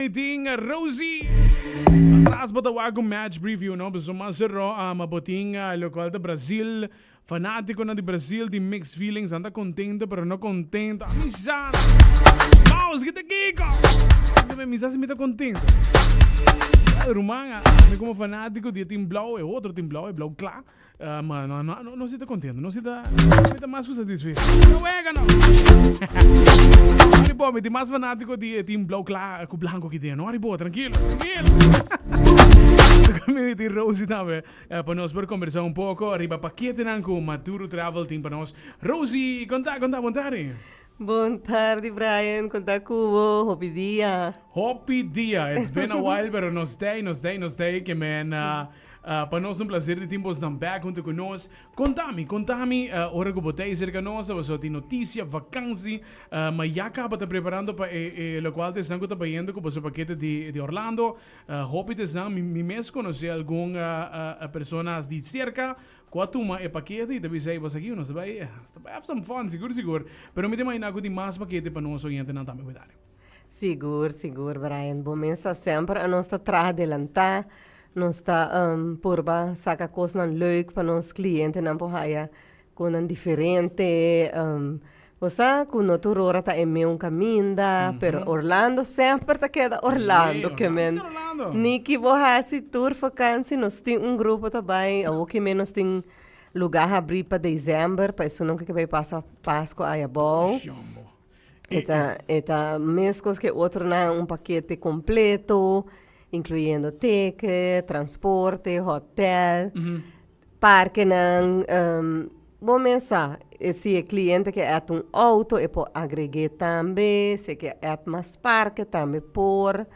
Tin Rosie. Atras bo ta wak un match preview no pasobra mas zero ama bo tin locual ta Brazil fanaticonan di Brazil tin mixed feelings nan ta contento pero no contento ami sa Maus kita kiko mi sa si mi ta contento ruman ami como fanatico di e team blauw e otro team blauw e blauw cla. Ma no, no, no, no si ta contento, no si ta, mi ta mas cu satisfecho. No wega no. Aribo, mi tin mas fanatico di e team blauw cla cu blanco aki den. No, aribo, tranquilo, tranquilo. Mi tin Rosie tambe, pa nos por conversa un poco riba paketenan cu Maduro Travel tin pa nos. Rosie, conta, conta, bon tardi. Bon tardi Brian, conta cu bo, hopi dia. Hopi dia, it's been a while, pero nos tey, nos tey, nos tey, ke men Pa nos un placer di tin bosnan bek hunto cu nos. Conta mi, conta mi, ora cu bo ta ey cerca nos, pasobra tin noticia, vakantie, ma ya caba ta preparando pa e e locual ta esnan cu ta bayendo cu boso pakete di di Orlando. Hopi ta esnan, mi mi mes conoce algun personas di cerca cu a tuma e pakete y ta bisa, ey bos aki, nos ta bay, nos ta bay have some fun, sigur sigur. Pero mi ta imagina cu tin mas pakete pa nos oyentenan tambe cu ta. Sigur, sigur Brian. Bo mes sa semper a nos ta traha delantá, nos ta purba saka kosnan leuk pa nos klientenan por haya konan diferente. Bo sa ku no tur ora ta e meun kaminda, pero Orlando semper ta keda Orlando ke men. Ni ki bo hasi tur vakansi nos tin un grupo ta bai, awor ki men nos tin lugá habrí pa desèmber pa esunnan ku ke bai pasa Pasko aya abou. E ta, e ta meskos ke otronan, un pakete kompleto, inkluyendo ticket, transporte, hotel, parkenan. Bo mes sa, si e kliente ke èt un outo e por agreg'é tambe, si e ke èt mas parke tambe por.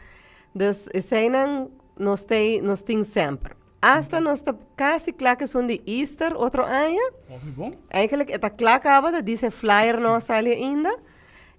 Dus eseinan nos tei, nos tin semper. Asta nos ta casi cla cu esun di Easter otro aña. Hopi bon. Eigenlijk e ta cla caba, ta dice flyer no a sali ainda.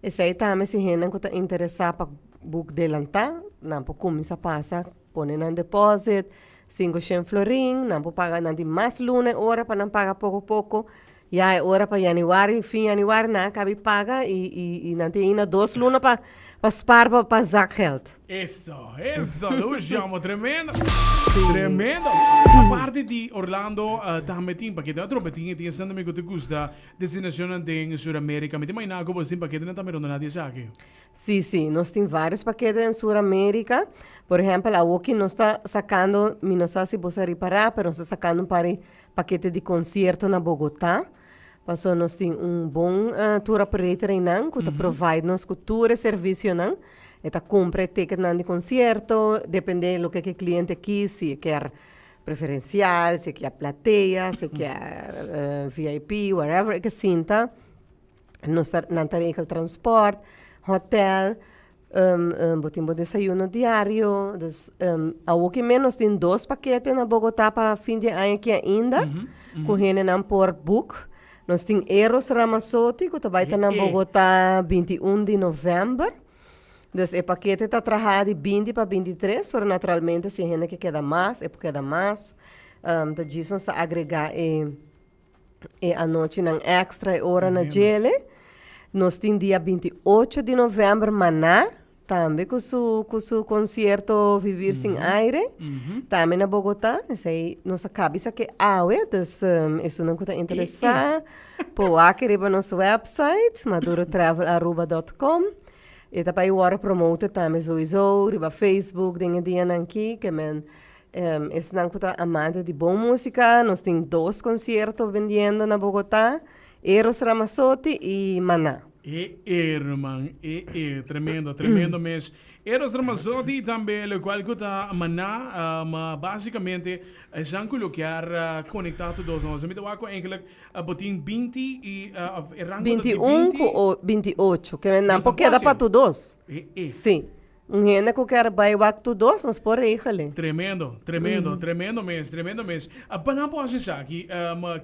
Esey tambe si hendenan cu ta interesa pa boek delanta, nan por cuminsa pasa, pone nan deposit, cinco shen florin, nan por paga, nan tin mas luna e ora pa nan paga poco poco. Ya e ora pa januari, fin januari nan a kabi paga y y y nan tin ainda dos luna pa pa spaar pa pa zakgeld. Eso, eso, Luciamo, tremendo. Tremendo. Aparte di Orlando, tambe tin pakete otro, tin tin esnan tambe ku ta gusta destinacionnan den Sur America. Mi ta imagina ku bo tin paketenan tambe rondona di esaki. Sí, sí, nos tin varios pakete den Sur America. Por ehempel, awoki nos ta sacando, mi no sa si bo sa ripara, pero nos ta sacando un par di Pakete di konsierto na Bogotá. Pasobra nos tin un bon tour operator einan ku ta provide nos ku tur e servisionan. E ta kumpra e ticketnan di konsierto, depende loke ku e kliente kies, si e kier preferensial, si e kier platea, si e kier VIP, whatever e ke sinta. Nos ta, nan ta regel transport, hotel. Bo tin bo desayuno diario. Dus awoki mes nos tin dos pakete na Bogotá pa fin di aña aki ainda ku hendenan por book. Nos tin Eros Ramazzotti ku ta bai ta na Bogotá 21 di novèmber. Dus e pakete ta traha di 20 pa 23, pero naturalmente si e hende ke keda mas, e por keda mas. Ta djis nos ta agregá e E anochinan extra e ora na djele. Nos tin dia 28 di november Maná tambe cu su cu su concierto Vivir sin Aire. Tambe na Bogotá. Esey nos a cabi sa ke awe, dus esunnan cu ta interesa por wak riba nos website maduroTravelAruba dot com. E ta bay worde promoted tambe sowieso riba Facebook den e dianan aki ke men Esnan ku ta amante di bon músika, nos tin dos konsierto bendiendo na Bogotá, Eros Ramazzotti i Maná. E e ruman, e e, tremendo, tremendo mes. Eros Ramazzotti tambe lokual ku ta Maná, ma basikamente esnan ku lo kier konektá tur dos nos. Mi ta wak ku eigenlijk bo tin 20 i of e rango ta di 21 20. ku 28, ke men nan por keda pa tur dos. E e. Sí. Un hende ku kier bai wak tur dos, nos por regel'e. Tremendo, tremendo, tremendo mes, tremendo mes. Pa nan por hasi esaki,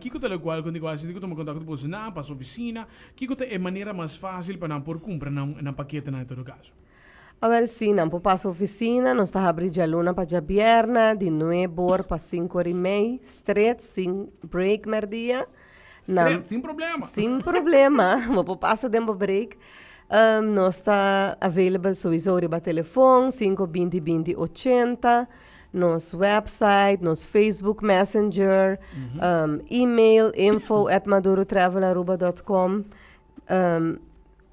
kiko ta lokual ku tin ku tuma kontakto ku boso nan, pasa ofisina? Kiko ta e manera mas fásil pa nan por kumpra nan nan paketenan en todo kaso? Awèl sí, nan por pasa ofisina, nos ta habri djaluna pa djabièrnè, di nuebe or pa sinku or i mei, stret, sin break mèrdia. Stret, sin problema. Sin problema, bo por pasa den bo break. Nos ta available sowieso riba telefon, sinku binti binti ochenta, nos website, nos Facebook Messenger, email info at maduroTravelAruba dot com.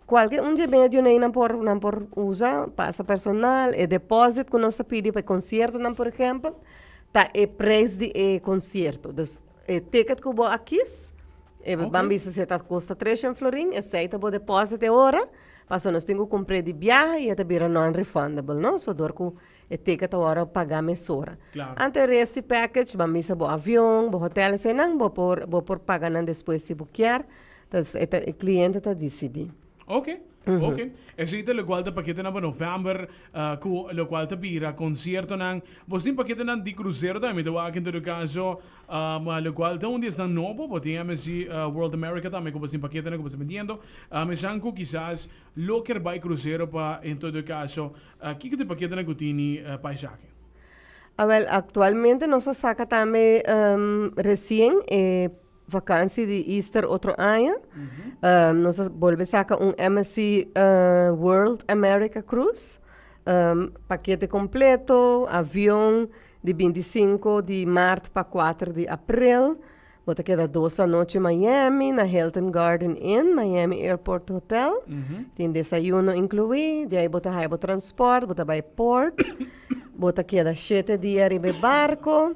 Kualke un dje medio nei nan por nan por usa, pasa personal, e deposit ku nos ta pidi pa e konsiertonan por ehèmpel, ta e preis di e konsierto. Dus e ticket ku bo a kis, e ban bisa si e ta kosta treshen florin, esei ta bo deposit e ora, pasobra nos tin ku kumpr'é di biaha i e ta bira non-refundable, no? So dor ku e ticket ta wòrdu pagá mesora. Anto e rest di package, ban bisa bo avion, bo hotel, eseinan bo por bo por paga nan despues si bo kier. Entonces e ta e cliente ta dicidí. Ok, ok. Esei ta locual ta paketenan pa november, cu locual ta bira conciertonan. Bo tin paketenan di crucero tambe, mi ta wak en todo caso, locual ta un di esnan nobo. Bo tin MSC World America tambe cu bo tin paketenan cu bo ta vendiendo. Esnan cu kisas lo kier bay crucero pa en todo caso, kico ta e paketenan cu tini pa esaki? Awel, actualmente nos a saca tambe recien e Vakantie di Easter otro aña. Nos a bolbe saca un MSC World America Cruise. Pakete completo, avion di 25 di maart pa 4 di april. Bo ta keda dos anochi Miami na Hilton Garden Inn, Miami Airport Hotel. Tin desayuno inclui. Di ahí bo ta haya bo transport, bo ta bay port. Bo ta keda shete dia riba e barco.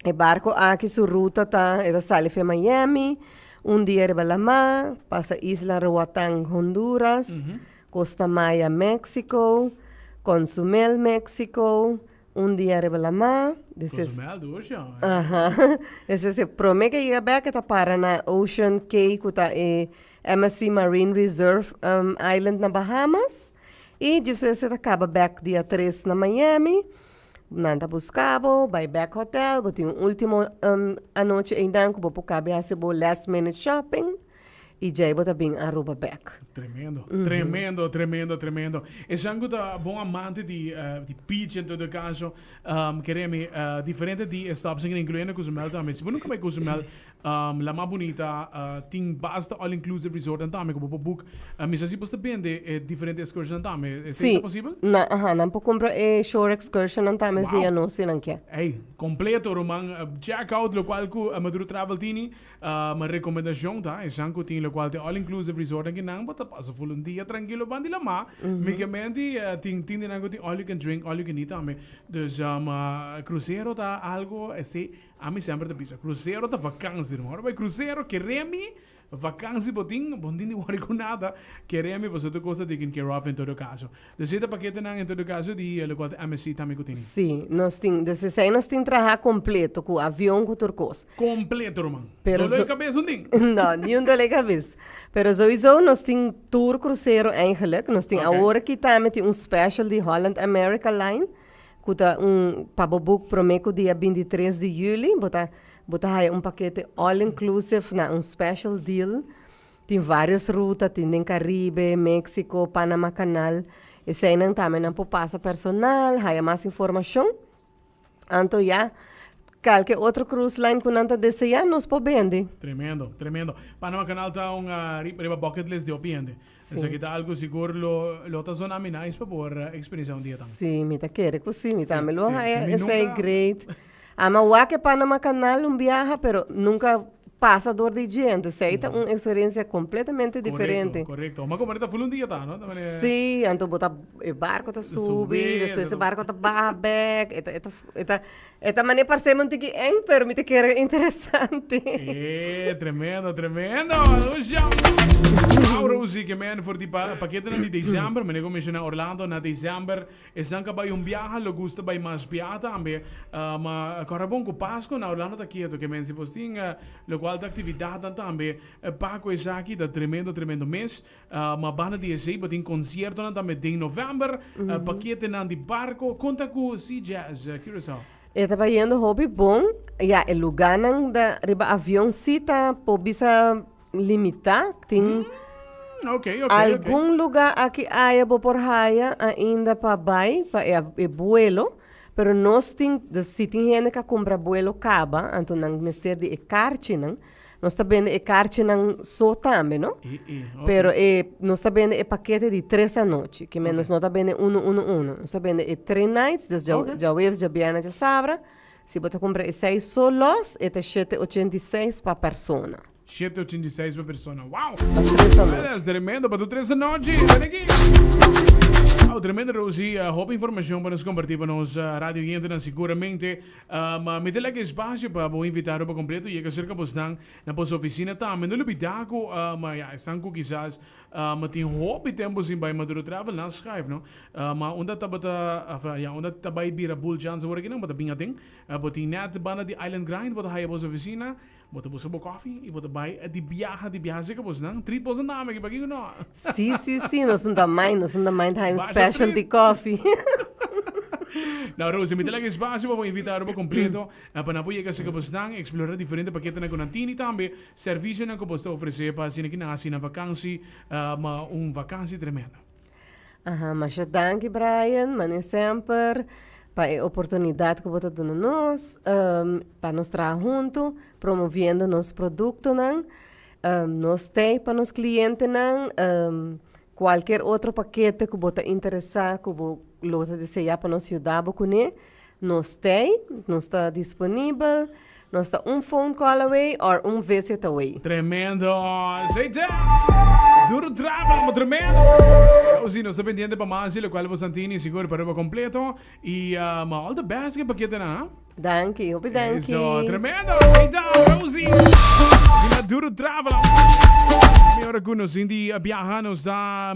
E barco aki su ruta ta, e ta sali fe Miami, un dia riba lamá, pasa Isla Roatán, Honduras, Costa Maya, Mexico, Consumel, Mexico, un dia riba lamá, despues. Cozumel, dushi, ja. Aha. Despues e prome ke yega bek e ta para na Ocean Cay ku ta e MSC Marine Reserve Island na Bahamas. I despues e ta kaba bek dia tres na Miami. Nan ta buska bo, bai bek hotel, bo tin un ultimo anochi einan ku bo por kabe hasi bo last minute shopping i djei bo ta bin Aruba bek. Tremendo, tremendo, tremendo, tremendo. Esan ku ta bon amante di di beach en todo caso, kere mi diferente di e stops incluyendo Cozumel tambe. Si bo nunca bai Cozumel, La mas bunita tin basta all inclusive resortnan tambe ku bo por book. Mi sa si bo ta bende e diferente excursionnan tambe. Esei ta posibel? Si. Na, aha, nan por kumpra e shore excursionnan tambe via nos si nan ke. Ey, kompleto ruman. Check out lokual ku Maduro Travel tini. Mi rekomendashon ta esan ku tin lokual ta e all inclusive resortnan ki nan bo ta pasa ful un dia trankilo banda di lamá. Mi ke menti tin tin di nan ku tin all you can drink, all you can eat tambe. Dus krusero ta algo esei. Ami semper ta bisa, krusero ta vakansi, ruman. Ora bai krusero, kere mi, vakansi bo tin, bo no tin di wòri ku nada. Kere mi, pasobra tur kos ta taken care of en todo kaso. Dus e ta paketenan en todo kaso di lokual ta MSC tambe ku tini. Sí, nos tin. Dus esei nos tin traha kompleto, ku avion, ku tur kos. Kompleto, ruman. Pero Doló di kabes no tin. No, ni un doló di kabes. Pero souiso nos tin tur krusero eigenlijk. Nos tin awor aki tambe tin un special di Holland America Line. Ku ta un pa bo book promé ku dia 23 di yüli, bo ta bo ta haya un pakete all inclusive na un special deal. Tin vários ruta, tin den Karibe, Mexico, Panama Canal. Eseinan tambe nan por pasa personal, haya mas informashon. Anto ya, Kalke otro cruise line ku nan ta deseá nos por bende. Tremendo, tremendo. Panama Canal ta un riba bucket list di hopi hende. Sí. Esaki ta algo sigur lo lo ta zona mi nice pa por experiencia un dia tambe. Sí, mi ta kere ku sí, mi Sí, tambe lo sí, sí, haya mi esei nunca great. Ama wak e Panama Canal un biaha pero nunca pasa dor di dje, entonces esei ta un experiencia completamente diferente. Correcto, correcto. Ma como ta full un dia ta, no? Ta manera. Sí, anto bo ta e barco ta subi, Subi, despues e anto barco ta baha bek, e ta e ta e ta E ta manera parse mi un tiki eng, pero mi ta kere interesante. Eh, tremendo, tremendo. Lucia. Wow, Rosie, ke men for di pa paketenan di december. Meneer ko menciona Orlando na december. Esnan ka bai un biaha, lo gusta bai mas biaha tambe. Uh, ma kora bon ku Pasco na Orlando ta kieto. Ke men si bos tin uh, lokual ta aktividatnan tambe. Uh, Paco esaki ta tremendo, tremendo mes. Ma banda di esei bo tin conciertonan tambe den november, paketenan di barco. Conta cu Sea Jazz Curaçao. E ta bayendo hopi bon. Ya, e luganan da riba avion si ta por bisa limita. Tin algun luga aki aya bo por haya ainda pa bai pa e buelo. Pero nos tin, dus si tin hende ka cumpra buelo caba, anto nan mester di e karchinan. Nos ta bende e karchinan so tambe, no? I, i, ok. Pero e, nos ta bende e pakete di tres anochi, ke men nos no ta bende uno, uno, uno. Nos ta bende e three nights, dus dja, Ok. djaweves, djabièrnè, djasabra. Si bo ta kumpra esei so lòs, e ta 786 pa persona. 786 pa persona. Wow! Pa tres anochi. Es tremendo, pa tur tres anochi. Ven aki. Wow, tremendo Rosie. Hopi informacion pa nos comparti pa nos radio oyentenan seguramente. Ma mi ta laga espacio pa bo invita Aruba completo yega cerca bosnan na bos oficina tambe. No lubida cu ya, esnan cu kisas tin hopi tempo sin bay Maduro Travel, nan schuif no. Ma unda tabata, of ya, unda ta bay bira Bull Chance awor aki nan, bo ta bin aden. Bo tin net banda di Island Grind, bo ta haya bos oficina. Bo ta buska bo koffie y bo ta bay di biaha, di biaha seca bosnan. Treat bosnan dame aki, pakiko no? Si, si, si, nos no ta mind, nos no ta mind haña un Basha specialty treat. coffee. Nou, Rosie, mi ta laga espacio pa bo invita Aruba completo pa nan por yega seca bosnan, explora diferente paketenan cu nan tin y tambe servicionan cu bos ta ofrece pa asina ki nan haci nan vakantie, ma un vakantie tremendo. Aha, masha danki Brian, mane semper pa e oportunidad ku bo ta duna nos pa nos traha huntu promoviendo nos produktonan. Nos t'ei pa nos klientenan, kualkier otro pakete ku bo ta interesá ku bo lo ta deseá pa nos yuda bo kuné, nos t'ei, nos ta disponibel. Nos ta un phone call away or un visit away. Tremendo! Esey ta! Duro traba, ma tremendo! Rosie, nos ta pendiente pa mas di locual bo santini, sigur pa Aruba completo. Y ma all the best ke paketenan, ha? Danki, hopi danki. Eso, tremendo! Esey ta, Rosie! Asina duro traba. Mi ora cu nos tin di biaha, nos ta.